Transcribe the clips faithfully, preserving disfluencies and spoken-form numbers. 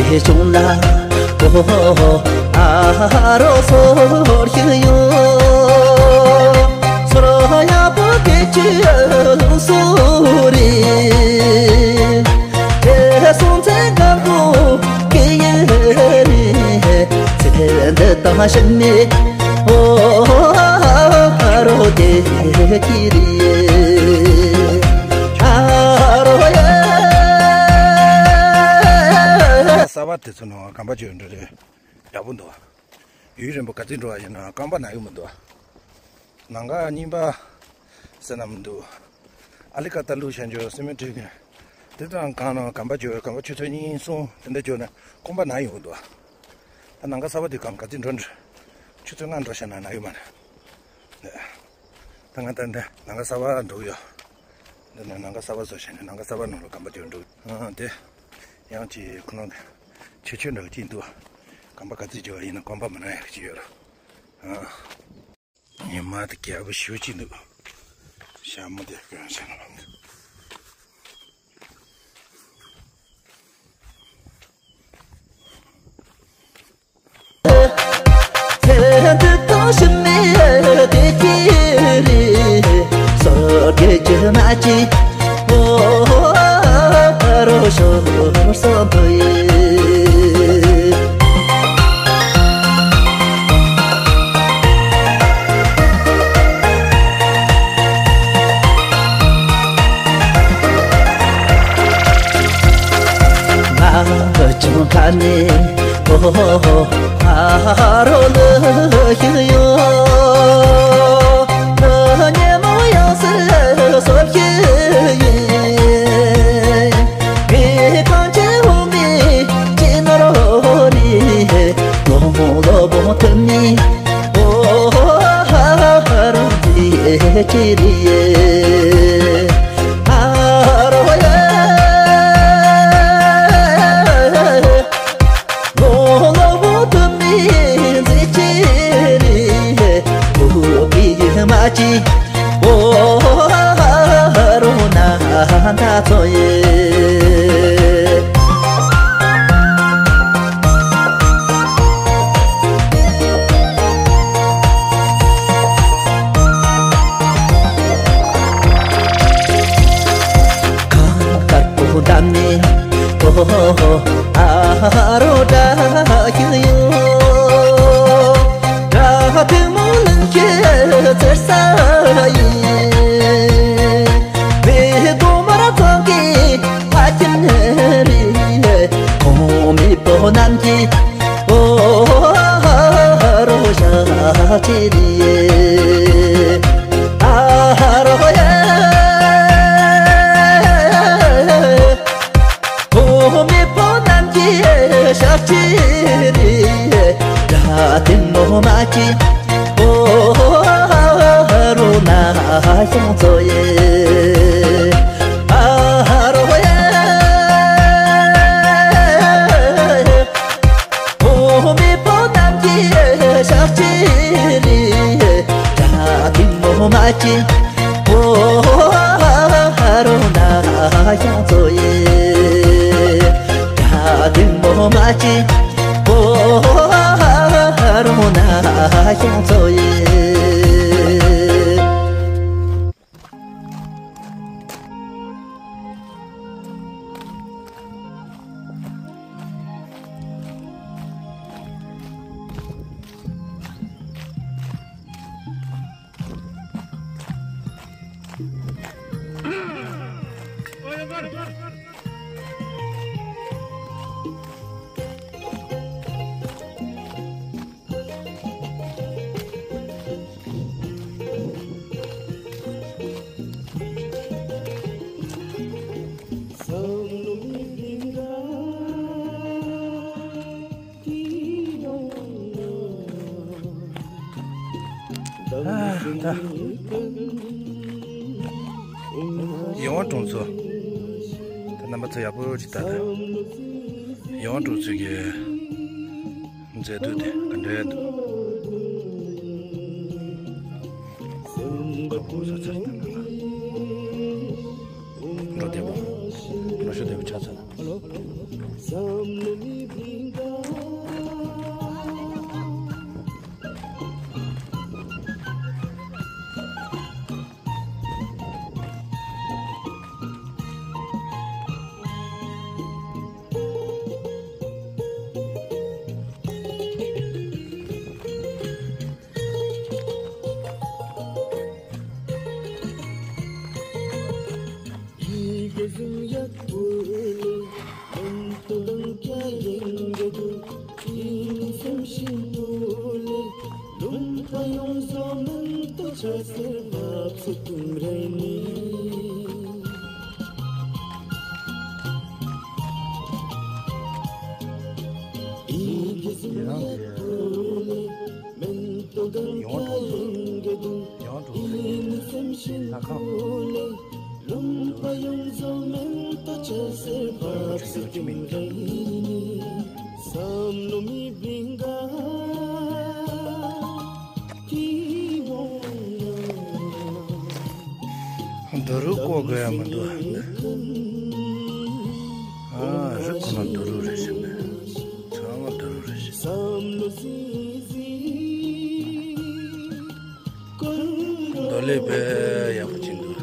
ཧེ་བྱུང་ན། ཨོ་ཨ་རོ་སོར་ཞིག་ཡོད། སོར་ཡག་པོ་དེ་ཅི་ལུགས་སུ་རེད། དེ་སོང་ཚེ་དགའ་པོ་སྐྱེ་ཡི་རེད། ཚེ་འདི་དང་ཕྱི་མའི་ཨོ་ཨ་རོ་དེ་ཅི་རེད། ཨ་རོ་ཡེ། གསར་པ་དེ་ཚོ་ནང་གམ་པ་ཅོ་འགྲོ་རེད། ཡག་པོ་འདུག་ཡུན་རིང་པོ་ག་ཚོད་འགྲོ་བ་ཡིན་ན་རྐང་པ་ན་ཡོང་མི་འདུག་ནམ་མཁའ་རྙིང་པ་ཟེར་ན་མི་འདུག་ཨ་ལི་ཀ་ཏ་ལུ་ཤ་འཇོ་སི་མེ་ཊི་རི་གི་དེ་དང་གང་ན་གམ་པ་འཇོ་གམ་པ་ཆུ་ཚོད་གཉིས་གསུམ་དེ་འདྲ་འཇོ་ན་རྐང་པ་ན་ཡོང་འདུག་ད་ནམ་མཁའ་གསར་པ་དེ་གམ་ག་ཚོད་འགྲོ་འདྲ། ཆུ་ཚོད་ལྔ་འགྲོ་ཤ་ན་ན་ཡོང་མ་ན། ད་ང་ད་འདི་ནམ་མཁའ་གསར་པ་འགྲོ་ཡོད། འདི་ནས་ནམ་མཁའ་གསར་པ་བཟོ་བྱས་ནས་ནམ་མཁའ་གསར་པ་ནང་ལ་གམ་པ་འཇོ་འགྲོ། ཨ་དེ་ཡང་ཅིག་ཁོ་རང་གི་ཆེ་ཆེ་འདྲ་གཅིག་འདུག་གམ་པ་ག་ཚོད་འཇོ་བ་ཡིན་ན་རྐང་པ་མ་ན་ཡག་གཅིག་ཡོད་ར། ཨ། ཉི་མ་དེ་རྒྱལ་པོ་ཞེ་པོ་ཅིག་འདུག་ཞྭ་མོ་དེ་གོན་བྱས་ན། ཚེ་འདི་དང་ཕྱི་མའི་བདེ་སྐྱིད་རེད། སོ་སྐྱེ་ཀྱི་མ་ཅི་ཨོ་རོ་ཤོ་སོ་བུ་ཡེ། ང་ཆུང་ཁ་ནས་ཨོ་ཨ་རོ་ལ་ཞིག་ཡོད། ཉེ་མོ་ཡང་སེ་སོར་ཞིག་ཡིན། ངའི་གང་ཆེ་འོ་མའི་ཅི་ནོར་རེད། ལོ་མོ་ལོ་བོ་ཐུན་ནི་ཨོ་ཧ་ཧ་རོ་ཅི་ཅི་རེད། ཨ་རོ་ཡེ། ལོ་ལོ་བོ་ཐུན་ནི་ཟི་ཅི་རེད། ཨོ་པི་ཡེ་མ་ཅི། ཨོ་རོ་ན་ད་ཚོ་ཡེ། གང་དཀར་པོ་འདམ་ནས་ཨོ་ཨ་རོ་འདྲ་ཞིག་ཡོད། སྒྲ་ཐལ་མོ་ལང་ཁྱེད་ཚེར་ས་ཡིན། བའི་སྒོ་མར་ཚང་གི་ཕ་ཁྱིམ་རེད། གོང་མའི་པོ་རྣམས་ཀྱི་ཨོ་རོ་ཞག་ཅི་རེད། ཨ་རོ་ཡེ། ཨོ་མའི་པོ་རྣམས་ཀྱི་ཞག་ཅི་རེད། ད་དེ་ནོ་མ་ཅི་ཨོ་རོ་ན་ཤོང་ཚོ་ཡེ། ཨ་རོ་ཡེ། ཨོ་མའི་པོ་རྣམས་ཀྱི་ཞག་ཅི་རེད། ད་དེ་ནོ་མ་ཅི་ཨོ་རོ་ན་ཤོང་ཚོ་ཡེ། ད་དེ་ནོ་མ་ཅི་ཨོ་རོ་ན་ཤོང་ཚོ་ཡེ། ཨ། ད་ཡིད་དབང་འདྲེན་ཚུལ། ད་རྣམ་པ་ཚོ་ཡག་པོ་ཅིག་ལྟ་དང་། ཡིད་དབང་འདྲེན་ཚུལ་གྱི་མཛེས་སྡུག་དེ་ག་འདྲ་འདུག་ཁ་སྤུ་ས་ཚར་ད་ན་ལ། འགྲོ་བདེ་པོ། འགྲོ་ ཞུ་བདེ་བོ་ཆགས་ཚར། བསམ་བློ་མི་བདེ་འགའ། ཡོང་འགྲོ། ཡོང་འགྲོ། ལུང་པ་ཡོངས་རྫོགས་མེ་ཏོག་ཆགས་སེ་བབས་སུ་ཐིམ་རེ་ནི། བསམ་བློ་མི་བདེ་འགའ་དེ་འོང་ཡང་། རྡོ་རུག་བཀོག་དགོས་ཡ་མི་འདུག་ཨ། རི་ཁོ་ན་རྡོ་རུག་རེད་ཟེར་ནས། ཚང་མ་རྡོ་རུག་རེད་ཟེར། རྡོ་ལེབ་དཔེ་ཡག་པོ་ཅིག་འདུག་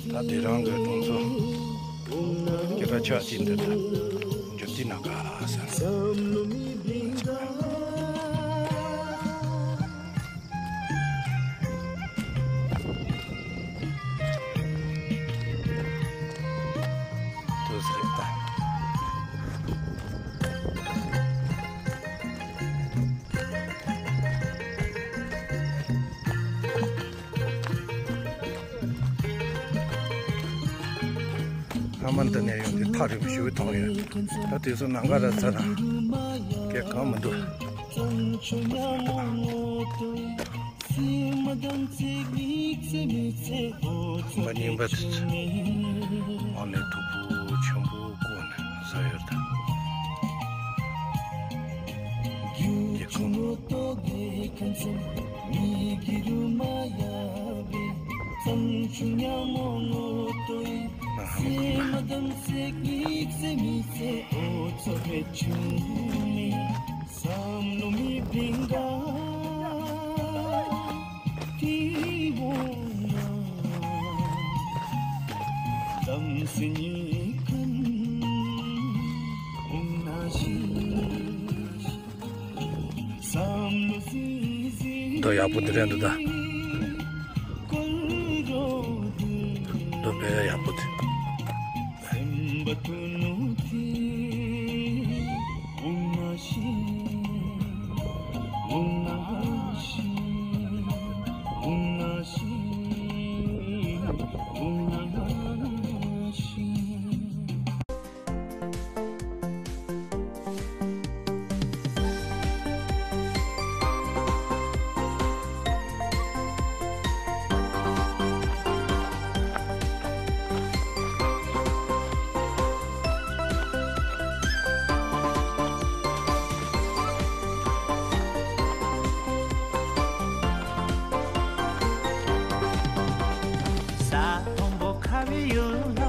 ད་དེ་རང་གི་གྲོང་ཚོ་སྐད་གྲགས་ཆགས་ཅིག་འདུག་ད་འཇོག་དུས་ན་ག་ས། དུས་རེད་ད། ཨ་མ་འདི་ནས་ཡོང་དུས་ཐག་རིང་པོ་ཞེ་པོ་མཐོང་ཡོད། ད་དུས་སུ་ནམ་མཁའ་ར་ཚ་དང་སྐད་གང་མི་འདུག་མ་རྙིང་པ་དེ་ཚོ་འོག་ནས་མཐུག་པོ་ཆེན་པོ་བཀོག་ནས་བཟོ་ཡོད་ད། རྒྱལ་ཁབ། བསམ་བློ་མི་བདེ་འགའ་དེ་འོང་ན། བསམ་སེམས་ཉིད་ཀུན་འོང་ན་ཞིག། བསམ་བློ་སི་སི་མདོ་ཡག་པོ་འདི་རེད་འདུག་ད། མདོ་དཔེ་ཡག་པོ་འདི། ས་མཐོན་པོ་ཁ་བའི་ཡུལ་ལ།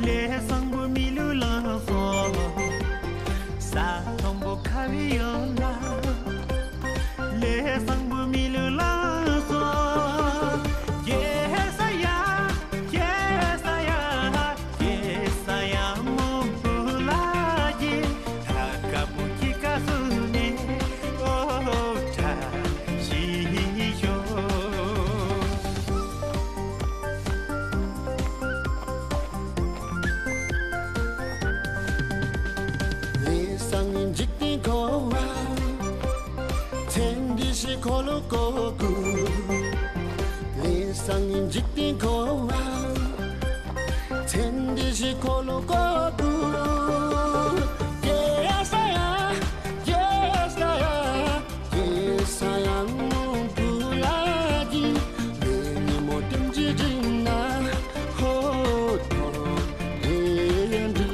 ལས་བཟང་པོ་མི་ལུས་བླངས་སོ། ས་མཐོན་པོ་ཁ་བའི་ཡུལ་ལ། ལས་བཟང་པོ་མི་ལུས་བླངས་སོ། རྒྱལ་ས་ཡ། རྒྱལ་ས་ཡ། རྒྱལ་ས་ཡ་མོ་བུ་ལ་རྒྱལ། ད་དཀར་པོ་ཁྱི་ཀ་སུ་ནས་ཨོ་གྲ་ཞིག་ཤོག་ལས་བཟང་ངན་འཇིག་རྟེན་འཁོར་བ། ཚེ་འདི་ཕྱི་འཁོར་ལོ་བསྐོར་དགོས། ལས་བཟང་ངན་འཇིག་རྟེན་འཁོར་བ། ཚེ་འདི་ཕྱི་འཁོར་ལོ་བསྐོར་དགོས། རྒྱལ་ས་ཡ། རྒྱལ་ས་ཡ། རྒྱལ་ས་ཡ་མོ་བུ་ལ་གྱི། ལས་ཉིན་མོ་ལྟེམ་གྱིས་བསྒྲིགས་ན། ཧོ་ཐོ་རེ་འདུག་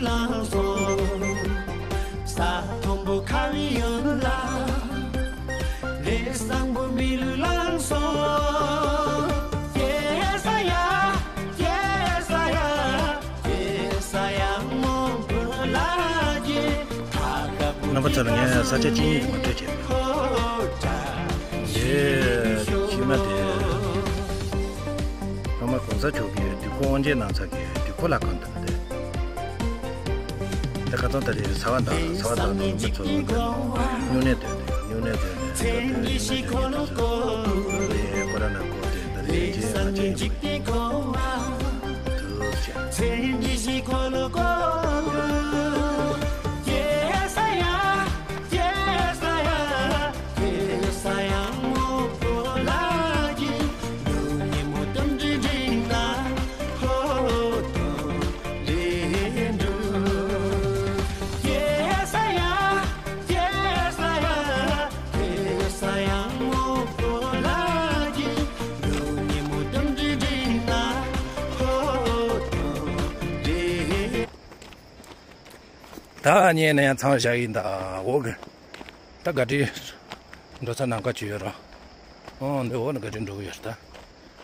བླངས་སོང་། ས་མཐོན་པོ་ཁ་བའི་ཡུལ་ལ། རེ་བཟང་པོ་མི་ལུས་བླངས་སོང་། ཡེ་ས་ཡ། ཡེ་ས་ཡ། ཡེ་ས་ཡ་མོ་བུ་ལ་ཡེ། རྣམ་པ་ཚོ་ལ་ངས་ས་ཆ་གཅིག་གཉིས་ངོ་སྤྲོད་བྱེད། ཡེ། ཤི་མ་དེ། སློབ་མ་གོང་ས་མཆོག་གིས་དུས་འཁོར་དབང་ཆེན་གནང་ས་གི་དུས་འཁོར་ལྷ་ཁང་དང་དེ། དེ་ཁ་ཚང་ད་རེས་ཟ་བ་དང་ཟ་བ་དང་ནང་མི་ཚོ་སྨྱུང་གནས་དོན་དེ་སྨྱུང་གནས་དོན་དེ་ད་དེ་ཡིན་ན་དེ་ནི་དེ་ཁོ་ར་ན་ཀོ་དེ་ད་རེས་རྗེས་ང་ཚོ་ཡིན་པ་དུ་ཆེ། ད་ཉེ་ནས་ཡང་ཚང་བཞག་ཡིན་ད། འོ་གི། ད་ག་དྲི་འགྲོ་ས་ནམ་མཁའ་ཅིག་ཡོད་ར། ཨོ་འདི་འོ་ན་ག་དྲི་འགྲོ་གི་ཡོད་ད།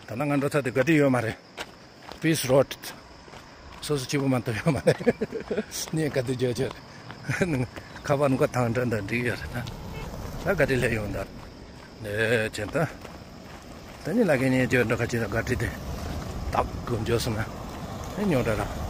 ད་ན་ང་འགྲོ་ས་དེ་ག་དྲི་ཡོད་མ་རེད། Peace Road། སོ་སོ་གཅིག་པུ་མ་གཏོགས་ཡོད་མ་རེད། ངས་ག་དྲི་བརྗོད་ཆོག་རེད། ཁ་པར་མགོ་ཐང་འདྲ་འདྲ་འགྲིག་ཡོད་རེད་ད། ད་ག་དྲི་སླེབས་ཡོང་ད། ལས་བྱེད་ད། ད་ནི་ལ་ཁེ་ཉེ་བརྗོད་འགྲོ་ཁ་ཅིག་ད་ག་དྲི་དེ། ད་གུ་འཇོག་སོང་ན། ཨེ་ཉོ་འདྲ་ར།